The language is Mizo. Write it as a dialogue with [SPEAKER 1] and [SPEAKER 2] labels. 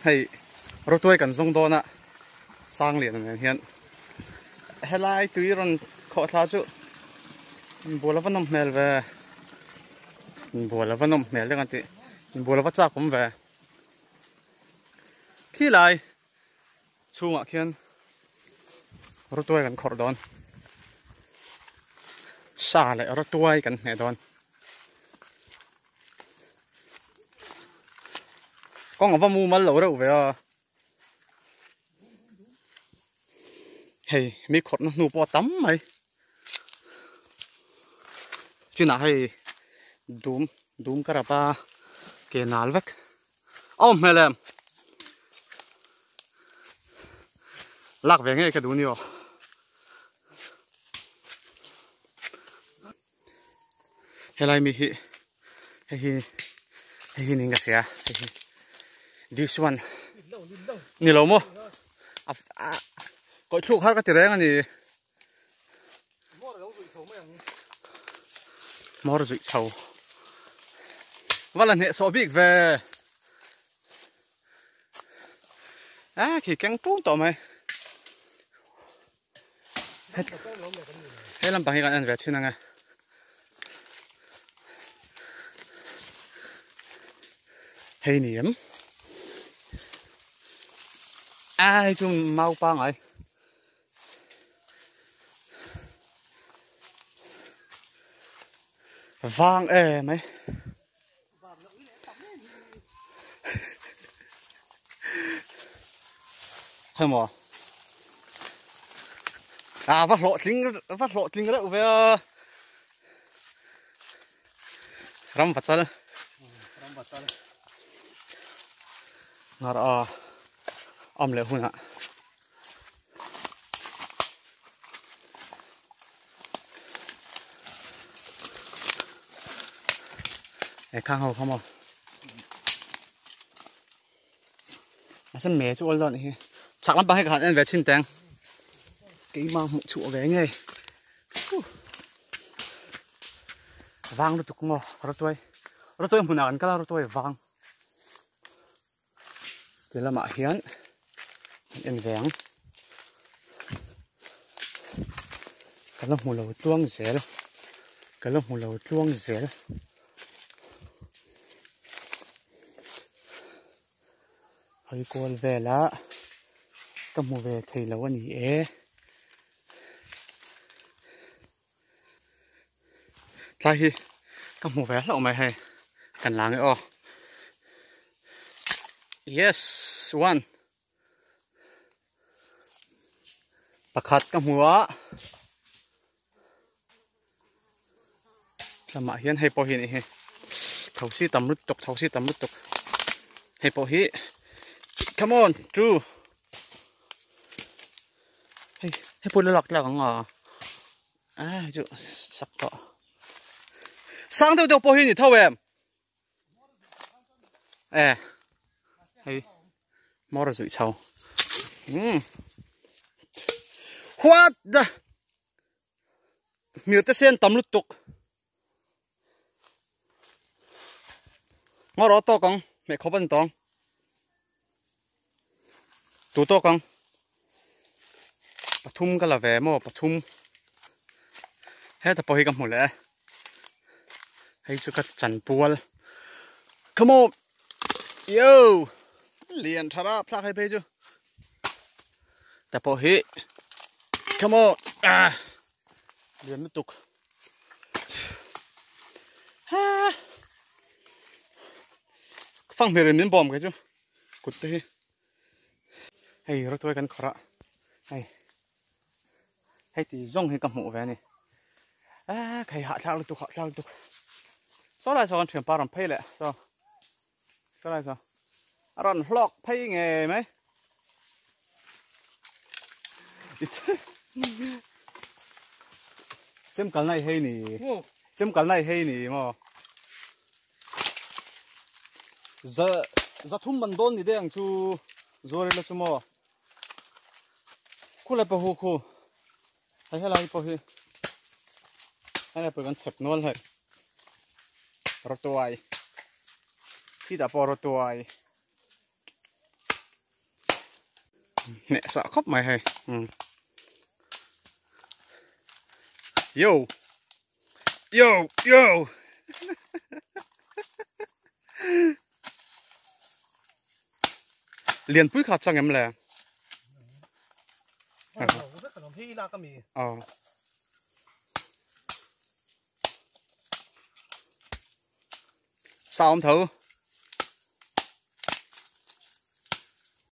[SPEAKER 1] Hei rawtuai kan zawng dawn a sang lian nen hian helai tui rawn khawh thla chu inbual a va nawm hmel ve inbual a va nawm hmel deuh ang tih inbual a va chak awm ve khilai chhungah khian rawtuai kan khawrh dawn sa leh rawtuai kan hmeh dawn. Kawng a va mumal lo reuh ve a. Hei mi khawrhna hnu pawh a tam mai. Chinah hei dum dum ka rap a ke nal vek. A awm hmel em? Lak ve ngei ka duh ni aw. Helai mi hi hei hi hei hi niin ka hria hei hi this one ni lo maw a a kawih thluk har ka ti reng a ni hmawr zuih chho va la hneh sawh bik ve a khi keng ṭung tawh mai. He lampang hi kan en ve thin ang e. Hei ni em. A hei chu mau pangai. Vang em mai. Thôi mà À va hlawh tling va hlawh tling reuh ve a Ram va chal
[SPEAKER 2] Ram va chal
[SPEAKER 1] Ngar a am leh hunah E khang ho kha maw a sen me chu awl dawn hi chhak lampang hi ka han en ve chhin teng keimah hmuh chhuah ve ngei vang lutuk maw rawtuai rawtuai hmunah kan kal a rawtuai vang Ti lamah hian an en ve ang. Ka la hmu lo tluang zel. Ka la hmu lo tluang zel. Hawi kual vela ka hmu ve thei lo a ni e. Tlai hi ka hmu ve hlauh mai hei kan la nge aw yes one pakhat ka hmu a lamah hian hei pawh hi a nih hi thosi tam lutuk thosi tam lutuk hei pawh hi come on two Hei hei pawh la lak tlak ang a a hei chu sak tawh sang deuh deuh pawh hi a ni tho em e hei hmawr a zuih chho umm what the hmir te sen tam lutuk ngaw rawh tawk ang hmeh khawp a ni tawng. Tu tawk ang pathum ka la ve maw pathum heta pawh hi ka hmu leh e hei chu ka chanpual come on yo lian tha rap thlak hei phei chu ta pawh hi come on ah lian lutuk ha fang hmel in min bawm kei chu kut te hi hei rawtuai kan khawrh a hei hei ti zawng hi ka hmuh ve a ni ah hei hahthlak lutuk hahthlak lutuk saw lai saw kan thianpa rawn phei leh saw saw lai saw a rawn hlawk phei ngei mai chem kal na i hei ni chem kal na i hei ni maw za za thum man dawn ni deuh ang chu zuar ila chu maw khu lai pawh hu khu hei helai pawh hi helai pawh kan chhep nual hei rawtuai khitah pawh rawtuai. Hneh sah khawp mai hei. Yo! Yo! Yo! Lianpui kha chang em le? Ờ. Sao không thử?